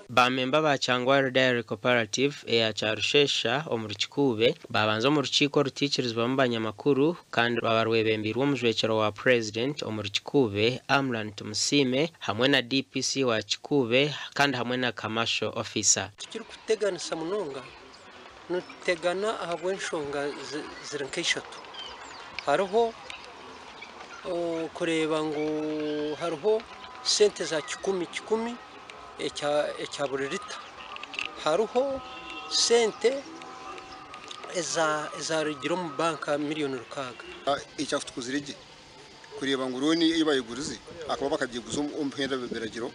Baamemba ba Kyangwali Dairy Cooperative eya Kyarushesha omuri Kikuube baabanza omu rukiiko orutaikirizibwamu banyamakuru kandi rwaba rwebembeirwe omujwekyerwa wa Purezidenti omuri Kikuube, Amlan Tumusiime hamwe na DPC wa Kikuube kandi hamwe na Commercial Officer. Tikirikututeganisa munonga, nitutegana ahabw'enshonga ziri nk'eishatu. Hariho kureeba ngu hariho sente za kikumi kikumi ekya buri rita. Hariho sente ezarugire omu banka miriyoni 6. Ekyakutukuzire gye kureeba ngu looni ei bayigurize akaba bakagiguza omu bihenda biragiro.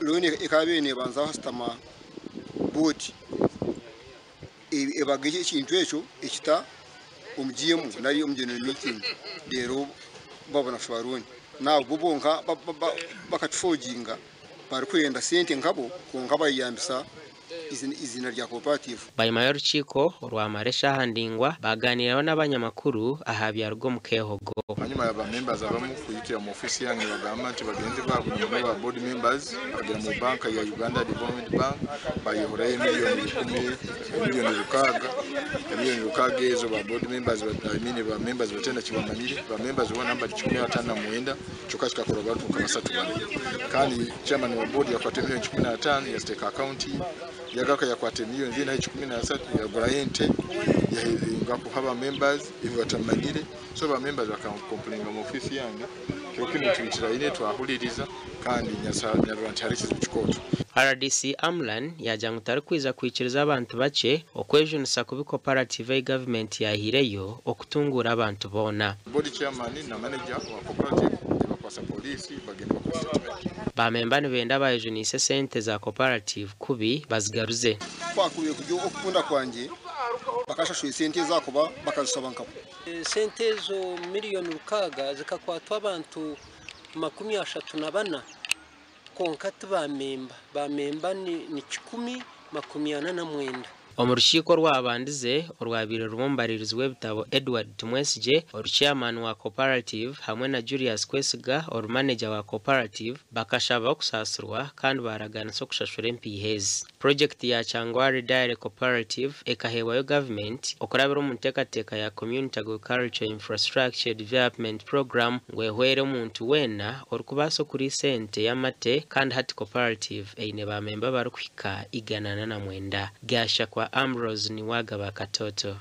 Looni ekaba ebaire nebanza hasitama boodi ebaga ekintu ekyo ekita omu GM nari omu general meeting, reero babona kushaba looni. Naabo bo bonka bakakifoginga barikwenda sente nkabo, kwonka bayeyambisa eiziina rya cooperative. Bwanyima y'orukiiko orwamara eshaaha ndaingwa, baaganiiraho n'abanyamakuru aha byaruga omu keehogo. Hanyuma ya members abamu kuyitira mu ofisi yange bagamba nti bagenzi baabwe muno ba board members bagenda mu banka ya Uganda Development Bank, bayihorayo 100,000, 6 miliyoni, 6 miliyoni ezo ba board members, I mean ba members batenda kibamanyire. Ba members bona bali 159, kyokka kikakorwa abantu nka basatu bana. Kandi chairman wa board yakwata 15 miliyoni yaziteeka account, yagaruka yakwata 113 miliyoni yagurayo ente nga kuha ba members. Ebyo batamanyire, so ba members bakakomplaininga mu ofisi yange. Kiro kinu tuyitiraine twahuliriza kandi nyarora nti hari ekizibu kikooto. RDC Amlan yaagira ngu tarikwija kwikiriza abantu bakye okwejunisa kubi cooperative ei gavumenti yahiireyo okutunguura abantu boona. Board chairman na manager wa cooperative bakwasa polisi, bagenda bakora statement. Bamemba nibenda bayejunise sente za cooperative kubi bazigaruze. Twakubiye kuryo okukunda kwangye bakashashura esente ezakuba bakazisaba nkabo. Sente ezo 6 miliyoni zikakwatwa abantu 34, kwonka tibamemba. Bamemba ni 149. Omu rukiiko orwabandize, orwabaire rurimu omubaririzi w'ebitabo Edward Tumwesigye, ori chairman wa cooperative, hamwe na Julius Kwesiga, ori manager wa cooperative, bakashaba okusaasirwa kandi baraganisa okushashura empiiha ezi. Purojekiti ya Kyangwali Dairy Cooperative ekaheebwayo gavumenti okurabira omu nteekateeka ya Community Agriculture Infrastructure Development Program ngu ehwere omuntu weena orikubaasa okuriisa ente y'amate, kandi hati cooperative eine bamemba barikuhika 149. Gashakwa Ambrose Niwagaba Katoto.